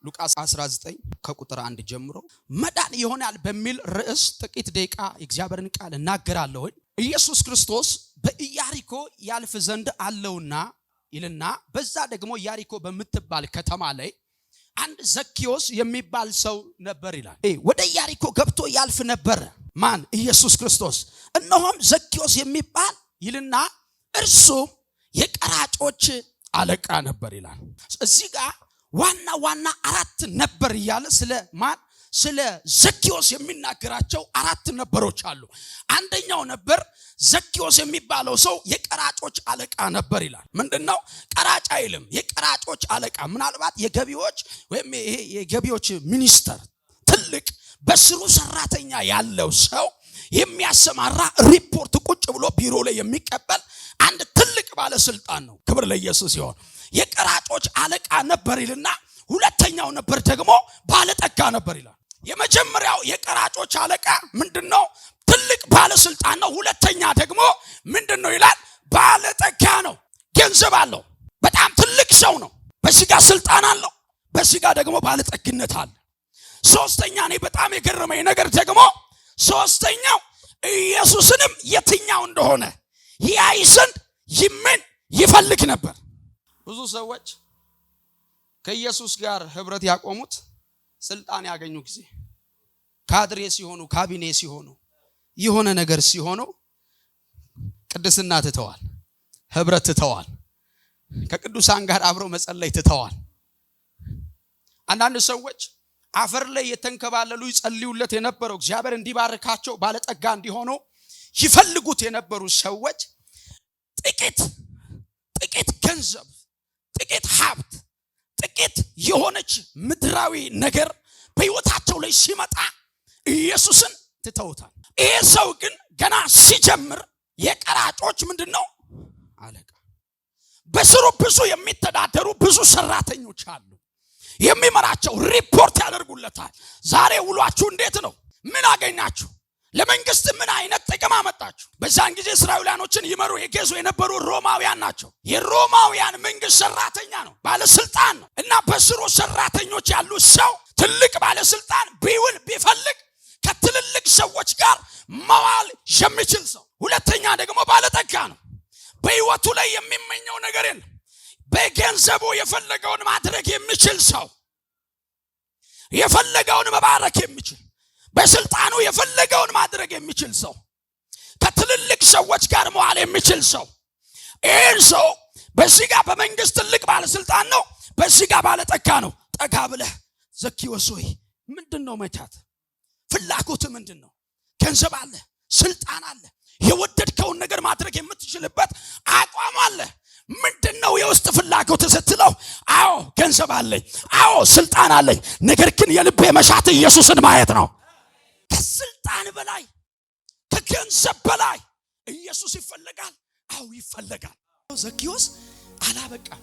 ሉቃስ 19 ከቁጥር 1 ጀምሮ መዳን ይሆናል በሚል ርዕስ ጥቂት ደቂቃ የእግዚአብሔርን ቃል እናገራለሁ። ኢየሱስ ክርስቶስ በኢያሪኮ ያልፍ ዘንድ አለውና ይልና በዛ ደግሞ ኢያሪኮ በምትባል ከተማ ላይ አንድ ዘኪዮስ የሚባል ሰው ነበር ይላል። ወደ ኢያሪኮ ገብቶ ያልፍ ነበር። ማን? ኢየሱስ ክርስቶስ። እነሆም ዘኪዮስ የሚባል ይልና እርሱ የቀራጮች አለቃ ነበር ይላል። እዚህ ጋር ዋና ዋና አራት ነበር እያለ ስለ ማን? ስለ ዘኪዮስ የሚናገራቸው አራት ነበሮች አሉ። አንደኛው ነበር ዘኪዮስ የሚባለው ሰው የቀራጮች አለቃ ነበር ይላል። ምንድነው? ቀራጭ አይልም፣ የቀራጮች አለቃ። ምናልባት የገቢዎች ወይም ይሄ የገቢዎች ሚኒስተር፣ ትልቅ በስሩ ሰራተኛ ያለው ሰው የሚያሰማራ፣ ሪፖርት ቁጭ ብሎ ቢሮ ላይ የሚቀበል አንድ ትልቅ ባለስልጣን ነው። ክብር ለኢየሱስ ይሁን። የቀራጮች አለቃ ነበር ይልና ሁለተኛው ነበር ደግሞ ባለጠጋ ነበር ይላል። የመጀመሪያው የቀራጮች አለቃ ምንድነው? ትልቅ ባለስልጣን ነው። ሁለተኛ ደግሞ ምንድነው ይላል? ባለጠጋ ነው። ገንዘብ አለው። በጣም ትልቅ ሰው ነው። በዚህ ጋር ስልጣን አለው፣ በዚህ ጋር ደግሞ ባለጠግነት አለ። ሶስተኛ እኔ በጣም የገረመኝ ነገር ደግሞ ሶስተኛው ኢየሱስንም የትኛው እንደሆነ ያይ ዘንድ ይምን ይፈልግ ነበር። ብዙ ሰዎች ከኢየሱስ ጋር ህብረት ያቆሙት ስልጣን ያገኙ ጊዜ፣ ካድሬ ሲሆኑ፣ ካቢኔ ሲሆኑ፣ የሆነ ነገር ሲሆኑ ቅድስና ትተዋል፣ ህብረት ትተዋል፣ ከቅዱሳን ጋር አብረው መጸለይ ትተዋል። አንዳንድ ሰዎች አፈር ላይ የተንከባለሉ ይጸልዩለት የነበረው እግዚአብሔር እንዲባርካቸው፣ ባለጠጋ እንዲሆኑ ይፈልጉት የነበሩ ሰዎች ጥቂት ጥቂት ገንዘብ፣ ጥቂት ሀብት፣ ጥቂት የሆነች ምድራዊ ነገር በህይወታቸው ላይ ሲመጣ ኢየሱስን ትተውታል። ይሄ ሰው ግን ገና ሲጀምር የቀራጮች ምንድን ነው? አለቃ። በስሩ ብዙ የሚተዳደሩ ብዙ ሰራተኞች አሉ። የሚመራቸው፣ ሪፖርት ያደርጉለታል። ዛሬ ውሏችሁ እንዴት ነው? ምን አገኛችሁ? ለመንግስት ምን አይነት ጥቅም አመጣችሁ? በዛን ጊዜ እስራኤላኖችን ይመሩ የገዙ የነበሩ ሮማውያን ናቸው። የሮማውያን መንግስት ሰራተኛ ነው፣ ባለስልጣን ነው። እና በስሩ ሰራተኞች ያሉት ሰው፣ ትልቅ ባለስልጣን፣ ቢውል ቢፈልግ ከትልልቅ ሰዎች ጋር መዋል የሚችል ሰው። ሁለተኛ ደግሞ ባለጠጋ ነው። በህይወቱ ላይ የሚመኘው ነገር የለም። በገንዘቡ የፈለገውን ማድረግ የሚችል ሰው፣ የፈለገውን መባረክ የሚችል፣ በስልጣኑ የፈለገውን ማድረግ የሚችል ሰው፣ ከትልልቅ ሰዎች ጋር መዋል የሚችል ሰው። ይህን ሰው በዚህ ጋር በመንግስት ትልቅ ባለስልጣን ነው፣ በዚህ ጋር ባለጠጋ ነው። ጠጋ ብለህ ዘኪዎስ ሆይ፣ ምንድን ነው መቻት? ፍላጎት ምንድን ነው? ገንዘብ አለ፣ ስልጣን አለ፣ የወደድከውን ነገር ማድረግ የምትችልበት አቋም አለ። ምንድን ነው የውስጥ ፍላጎት ስትለው፣ አዎ ገንዘብ አለኝ፣ አዎ ስልጣን አለኝ፣ ነገር ግን የልቤ መሻት ኢየሱስን ማየት ነው። ከስልጣን በላይ፣ ከገንዘብ በላይ ኢየሱስ ይፈለጋል። አዎ ይፈለጋል። ዘኪዮስ አላበቃም።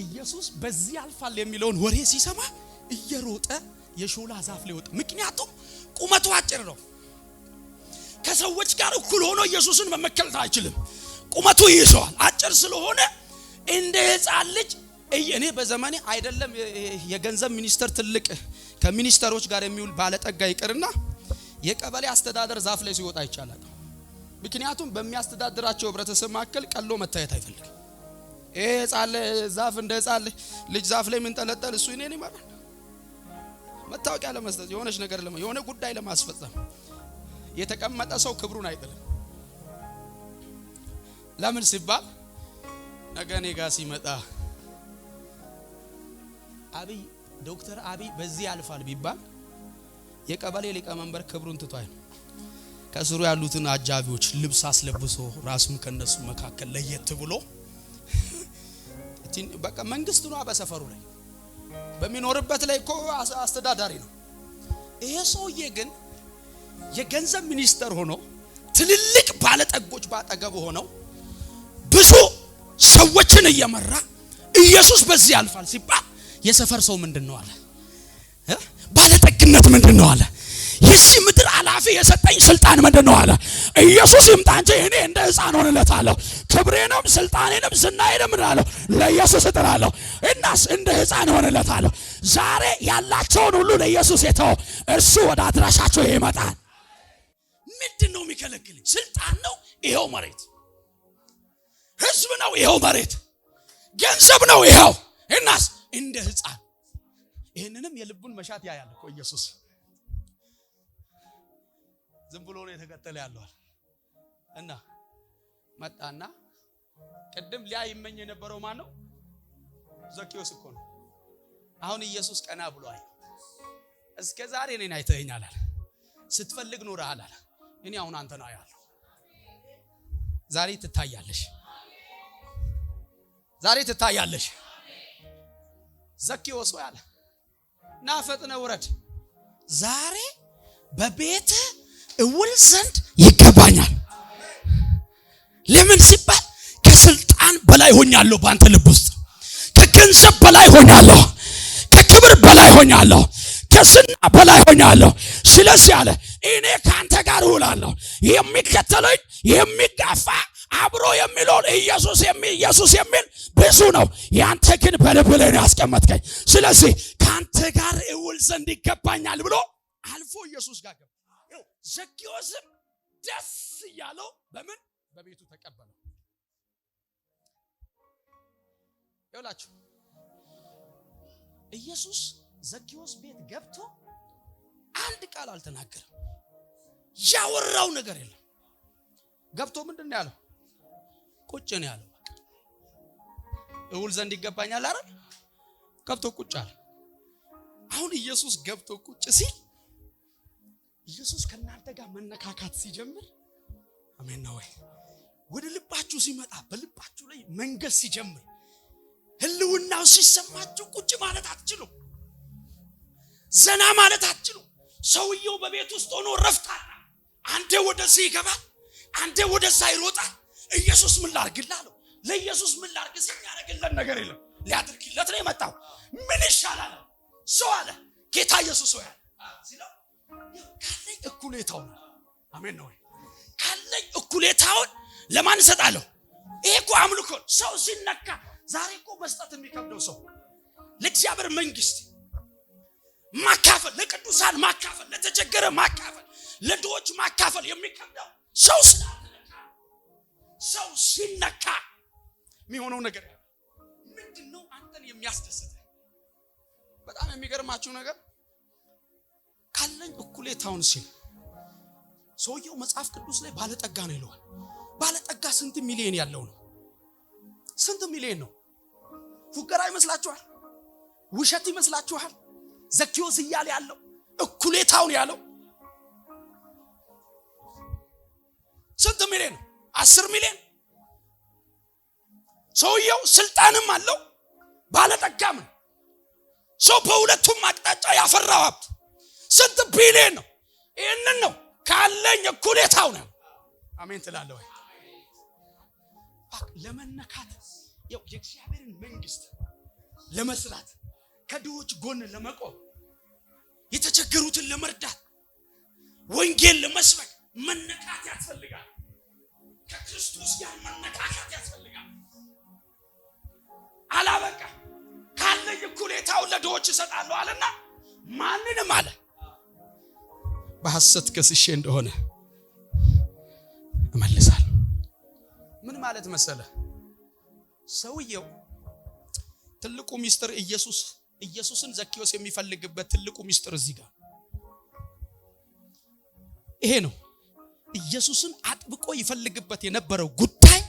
ኢየሱስ በዚህ ያልፋል የሚለውን ወሬ ሲሰማ እየሮጠ የሾላ ዛፍ ላይ ወጣ። ምክንያቱም ቁመቱ አጭር ነው። ከሰዎች ጋር እኩል ሆኖ ኢየሱስን መመከልት አይችልም። ቁመቱ ይይዘዋል። አጭር ስለሆነ እንደ ሕፃን ልጅ፣ እኔ በዘመኔ አይደለም የገንዘብ ሚኒስተር፣ ትልቅ ከሚኒስተሮች ጋር የሚውል ባለጠጋ ይቅርና የቀበሌ አስተዳደር ዛፍ ላይ ሲወጣ ይቻላል። ምክንያቱም በሚያስተዳድራቸው ህብረተሰብ መካከል ቀሎ መታየት አይፈልግም። ይሄ ሕፃን ዛፍ እንደ ሕፃን ልጅ ዛፍ ላይ የምንጠለጠል እሱ እኔን ይመራል። መታወቂያ ለመስጠት፣ የሆነች ነገር የሆነ ጉዳይ ለማስፈጸም የተቀመጠ ሰው ክብሩን አይጥልም። ለምን ሲባል ነገ እኔ ጋር ሲመጣ አብይ፣ ዶክተር አብይ በዚህ ያልፋል ቢባል የቀበሌ ሊቀመንበር ክብሩን ትቷል። ከስሩ ያሉትን አጃቢዎች ልብስ አስለብሶ ራሱን ከነሱ መካከል ለየት ብሎ በቃ መንግስት ነው። በሰፈሩ ላይ፣ በሚኖርበት ላይ እኮ አስተዳዳሪ ነው። ይሄ ሰውዬ ግን የገንዘብ ሚኒስተር ሆኖ፣ ትልልቅ ባለጠጎች ባጠገቡ ሆነው፣ ብዙ ሰዎችን እየመራ ኢየሱስ በዚህ ያልፋል ሲባል የሰፈር ሰው ምንድን ነው አለ? ባለጠግነት ምንድን ነው አለ? የዚህ ምድር ኃላፊ የሰጠኝ ስልጣን ምንድን ነው አለ። ኢየሱስ ይምጣ እንጂ እኔ እንደ ሕፃን ሆንለታለሁ። ክብሬንም ስልጣኔንም ዝናዬንም እላለሁ ለኢየሱስ እጥላለሁ። እናስ እንደ ሕፃን ሆንለታለሁ። ዛሬ ያላቸውን ሁሉ ለኢየሱስ የተው እርሱ ወደ አድራሻቸው ይመጣል። ምንድን ነው የሚከለክልኝ? ስልጣን ነው፣ ይኸው መሬት። ህዝብ ነው፣ ይኸው መሬት። ገንዘብ ነው፣ ይኸው። እናስ እንደ ሕፃን ይህንንም የልቡን መሻት ያያል እኮ ኢየሱስ። ዝም ብሎ ነው የተከተለ ያለዋል። እና መጣና ቅድም ሊያ ይመኝ የነበረው ማን ነው? ዘኬዎስ እኮ ነው። አሁን ኢየሱስ ቀና ብሎ አየው። እስከ ዛሬ እኔን አይተኸኛል አለ። ስትፈልግ ኖረሃል አለ። እኔ አሁን አንተን አያለሁ። ዛሬ ትታያለሽ፣ ዛሬ ትታያለሽ። ዘኬዎስ ሆይ አለ ና ፈጥነ ውረድ፣ ዛሬ በቤት እውል ዘንድ ይገባኛል። ለምን ሲባል ከስልጣን በላይ ሆኛለሁ፣ በአንተ ልብ ውስጥ ከገንዘብ በላይ ሆኛለሁ፣ ከክብር በላይ ሆኛለሁ፣ ከዝና በላይ ሆኛለሁ። ስለዚህ አለ እኔ ከአንተ ጋር እውላለሁ። የሚከተለኝ የሚጋፋ አብሮ የሚለውን ኢየሱስ የሚል ኢየሱስ የሚል ብዙ ነው። ያንተ ግን በልብ ላይ ነው ያስቀመጥከኝ። ስለዚህ ከአንተ ጋር እውል ዘንድ ይገባኛል ብሎ አልፎ ኢየሱስ ጋር ገባ። ዘኬዎስም ደስ እያለው በምን በቤቱ ተቀበለው። ይኸውላችሁ ኢየሱስ ዘኬዎስ ቤት ገብቶ አንድ ቃል አልተናገረም። ያወራው ነገር የለም። ገብቶ ምንድን ነው ያለው? ቁጭ ነው ያለው። በቃ እውል ዘንድ ይገባኛል አይደል? ገብቶ ቁጭ አለ። አሁን ኢየሱስ ገብቶ ቁጭ ሲል ኢየሱስ ከእናንተ ጋር መነካካት ሲጀምር፣ አሜን ነው ወይ? ወደ ልባችሁ ሲመጣ፣ በልባችሁ ላይ መንገስ ሲጀምር፣ ህልውናው ሲሰማችሁ ቁጭ ማለት አትችሉም። ዘና ማለት አትችሉም። ሰውየው በቤት ውስጥ ሆኖ ረፍት አጣ። አንዴ ወደዚህ ይገባል፣ አንዴ ወደዛ ይሮጣል። ኢየሱስ ምን ላድርግልህ አለው። ለኢየሱስ ምን ላድርግ ሲል ያደረግለት ነገር የለም። ሊያድርግለት ነው የመጣው። ምን ይሻላል ሰው አለ። ጌታ ኢየሱስ ሆይ አለ ሲለው ካለኝ እኩሌታውን፣ አሜን ነው ወይ? ካለኝ እኩሌታውን ለማን እሰጣለሁ? ይሄ እኮ አምልኮ። ሰው ሲነካ ዛሬ እኮ መስጠት የሚከብደው ሰው ለእግዚአብሔር መንግስት ማካፈል፣ ለቅዱሳን ማካፈል፣ ለተቸገረ ማካፈል፣ ለድሆች ማካፈል የሚከብደው ሰው ስላልተነካ። ሰው ሲነካ የሚሆነው ነገር ምንድን ነው? አንተን የሚያስደስትህ በጣም የሚገርማችሁ ነገር ካለኝ እኩሌታውን ሲል ሰውየው መጽሐፍ ቅዱስ ላይ ባለጠጋ ነው ይለዋል። ባለጠጋ ስንት ሚሊዮን ያለው ነው? ስንት ሚሊዮን ነው? ፉገራ ይመስላችኋል? ውሸት ይመስላችኋል? ዘኬዎስ እያለ ያለው እኩሌታውን ያለው ስንት ሚሊዮን ነው? 10 ሚሊዮን። ሰውየው ስልጣንም አለው ባለጠጋም ነው። ሰው በሁለቱም አቅጣጫ ያፈራው ሀብት ስንት ቢሊዮን ነው? ይህንን ነው ካለኝ እኩሌታው ነው። አሜን ትላለህ ወይ? ለመነካት፣ የእግዚአብሔርን መንግስት ለመስራት፣ ከድሆች ጎን ለመቆም፣ የተቸገሩትን ለመርዳት፣ ወንጌል ለመስበክ መነካት ያስፈልጋል። ከክርስቶስ ጋር መነካካት ያስፈልጋል። አላበቃ ካለኝ እኩሌታውን ለድሆች እሰጣለሁ አለና ማንንም አለ በሐሰት ከስሼ እንደሆነ እመልሳለሁ። ምን ማለት መሰለ? ሰውየው ትልቁ ሚስጥር ኢየሱስን ዘኬዎስ የሚፈልግበት ትልቁ ሚስጥር እዚህ ጋር ይሄ ነው። ኢየሱስን አጥብቆ ይፈልግበት የነበረው ጉዳይ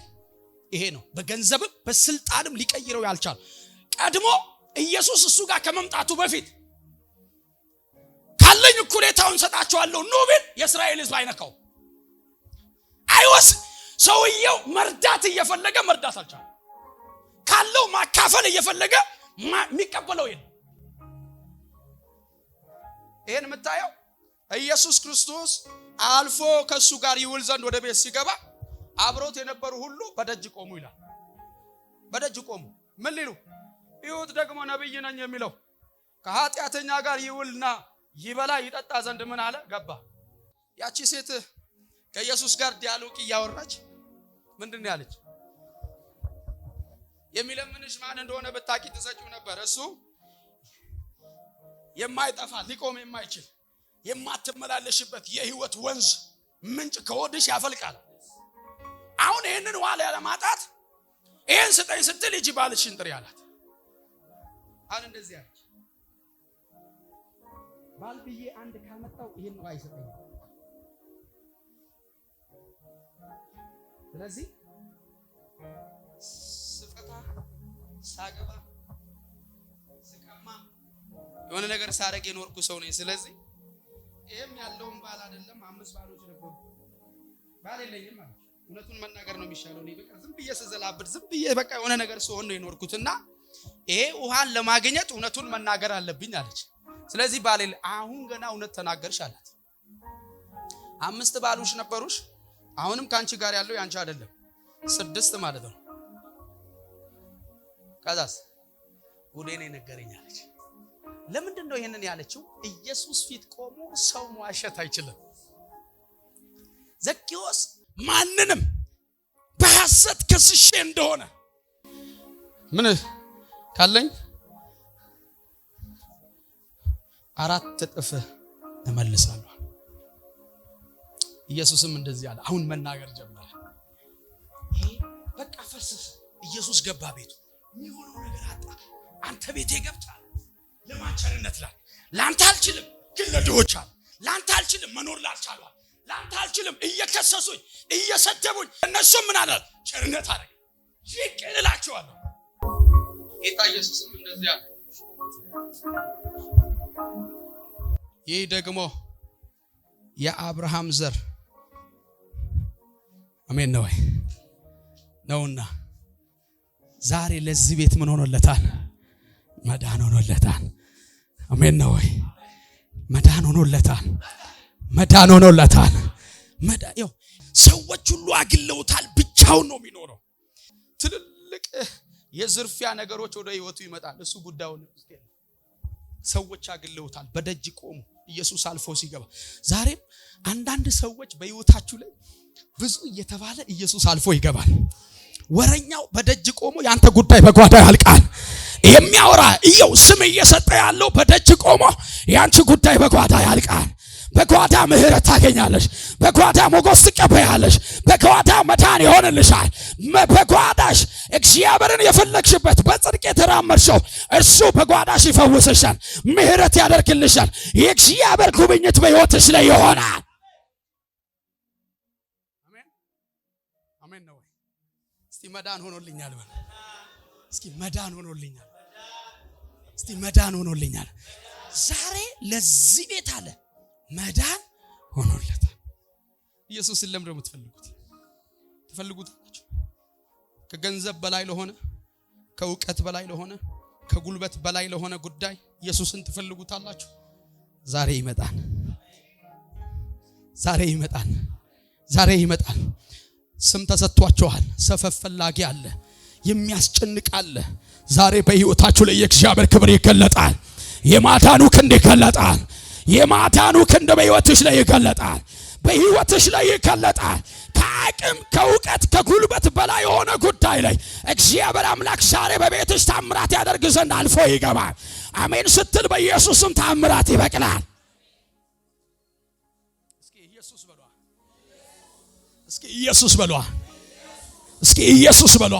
ይሄ ነው። በገንዘብም በስልጣንም ሊቀይረው ያልቻለ ቀድሞ ኢየሱስ እሱ ጋር ከመምጣቱ በፊት ካለኝ እኩሌታውን ሰጣቸዋለሁ ኑ ቢል የእስራኤል ሕዝብ አይነካው አይወስ። ሰውየው መርዳት እየፈለገ መርዳት አልቻለም። ካለው ማካፈል እየፈለገ የሚቀበለው የለም። ይሄን የምታየው ኢየሱስ ክርስቶስ አልፎ ከእሱ ጋር ይውል ዘንድ ወደ ቤት ሲገባ አብሮት የነበሩ ሁሉ በደጅ ቆሙ ይላል። በደጅ ቆሙ። ምን ሊሉ? እዩት ደግሞ ነብይ ነኝ የሚለው ከኃጢአተኛ ጋር ይውልና ይበላ ይጠጣ ዘንድ ምን አለ? ገባ። ያቺ ሴት ከኢየሱስ ጋር dialogue እያወራች ምንድን ነው ያለች? የሚለምንሽ ማን እንደሆነ ብታቂ ትሰጪው ነበር። እሱ የማይጠፋ ሊቆም የማይችል የማትመላለሽበት የህይወት ወንዝ ምንጭ ከሆድሽ ያፈልቃል። አሁን ይህንን ውሃ ለማጣት ይህን ስጠኝ ስትል ሂጂ ባልሽን ጥሪ አላት። አሁን እንደዚህ አለች፣ ባል ብዬ አንድ ካመጣው ይህን ውሃ አይሰጠኝም። ስለዚህ ስፈታ፣ ሳገባ፣ ስቀማ የሆነ ነገር ሳረግ የኖርኩ ሰው ነኝ። ስለዚህ ይሄም ያለውን ባል አይደለም፣ 5 ባሎች ነበሩ። ባል የለኝም አለች። እውነቱን መናገር ነው የሚሻለው። እኔ በቃ ዝም ብዬ ስዘላብድ ዝም ብዬ በቃ የሆነ ነገር ስሆን ነው የኖርኩትና ይሄ ውሃን ለማግኘት እውነቱን መናገር አለብኝ አለች። ስለዚህ ባል አሁን ገና እውነት ተናገርሽ አላት። 5 ባሎች ነበሩሽ፣ አሁንም ካንቺ ጋር ያለው ያንቺ አይደለም፣ 6 ማለት ነው። ከዛስ ጉዴን ነገረኝ አለች። ለምንድን ነው ይሄንን ያለችው? ኢየሱስ ፊት ቆሞ ሰው መዋሸት አይችልም። ዘኬዎስ ማንንም በሐሰት ከስሼ እንደሆነ ምን ካለኝ 4 እጥፍ እመልሳለሁ። ኢየሱስም እንደዚህ አለ። አሁን መናገር ጀመረ። ይሄ በቃ ፈሰሰ። ኢየሱስ ገባ ቤቱ። የሚሆነው ነገር አጣ። አንተ ቤቴ ገብተሃል፣ ለማን ቸርነት ላል? ላንተ አልችልም፣ ግን ለድሆች አለ። ላንተ አልችልም፣ መኖር ላልቻሉ አለ። ላንተ አልችልም፣ እየከሰሱኝ እየሰደቡኝ፣ እነሱም ምን አለ? ቸርነት አደረገ። ይቅር እላቸዋለሁ። ጌታ ኢየሱስም እንደዚህ አለ። ይህ ደግሞ የአብርሃም ዘር አሜን ነው ወይ? ነውና ዛሬ ለዚህ ቤት ምን ሆኖለታል? መዳን ሆኖለታል። አሜን ነው ወይ? መዳን ሆኖለታል። መዳን ሆኖለታል። መዳን ያው ሰዎች ሁሉ አግለውታል። ብቻውን ነው የሚኖረው። ትልልቅ የዝርፊያ ነገሮች ወደ ህይወቱ ይመጣል። እሱ ጉዳዩን ውስጥ የለም። ሰዎች አግለውታል። በደጅ ቆሙ ኢየሱስ አልፎ ሲገባ። ዛሬም አንዳንድ ሰዎች በህይወታችሁ ላይ ብዙ እየተባለ ኢየሱስ አልፎ ይገባል። ወረኛው በደጅ ቆሞ ያንተ ጉዳይ በጓዳ ያልቃል። የሚያወራ እየው ስም እየሰጠ ያለው በደጅ ቆሞ ያንቺ ጉዳይ በጓዳ ያልቃል። በጓዳ ምህረት ታገኛለሽ። በጓዳ ሞገስ ትቀበያለሽ። በጓዳ መዳን ይሆንልሻል። በጓዳሽ እግዚአብሔርን የፈለግሽበት በጽድቅ የተራመድሽው እርሱ በጓዳሽ ይፈውስሻል፣ ምህረት ያደርግልሻል። የእግዚአብሔር ጉብኝት በሕይወትሽ ላይ ይሆናል። አሜን አሜን ነው ወይ? እስቲ መዳን ሆኖልኛል በል። እስቲ መዳን ሆኖልኛል። እስቲ መዳን ሆኖልኛል። ዛሬ ለዚህ ቤት አለ መዳን ሆኖለታል። ኢየሱስን ለምን ነው የምትፈልጉት? ትፈልጉታላችሁ? ከገንዘብ በላይ ለሆነ፣ ከእውቀት በላይ ለሆነ፣ ከጉልበት በላይ ለሆነ ጉዳይ ኢየሱስን ትፈልጉታላችሁ? ዛሬ ይመጣል። ዛሬ ይመጣል። ዛሬ ይመጣል። ስም ተሰጥቷቸዋል። ሰፈፍ ፈላጊ አለ፣ የሚያስጨንቅ አለ። ዛሬ በሕይወታችሁ ላይ የእግዚአብሔር ክብር ይገለጣል። የማዳኑ ክንድ ይገለጣል። የማዳኑ ክንድ በሕይወትሽ ላይ ይገለጣል። በሕይወትሽ ላይ ይገለጣል። ከአቅም ከእውቀት ከጉልበት በላይ የሆነ ጉዳይ ላይ እግዚአብሔር አምላክ ዛሬ በቤትሽ ታምራት ያደርግ ዘንድ አልፎ ይገባል። አሜን ስትል በኢየሱስም ታምራት ይበቅላል። እስኪ ኢየሱስ በሏ። እስኪ ኢየሱስ በሏ። እስኪ ኢየሱስ በሏ።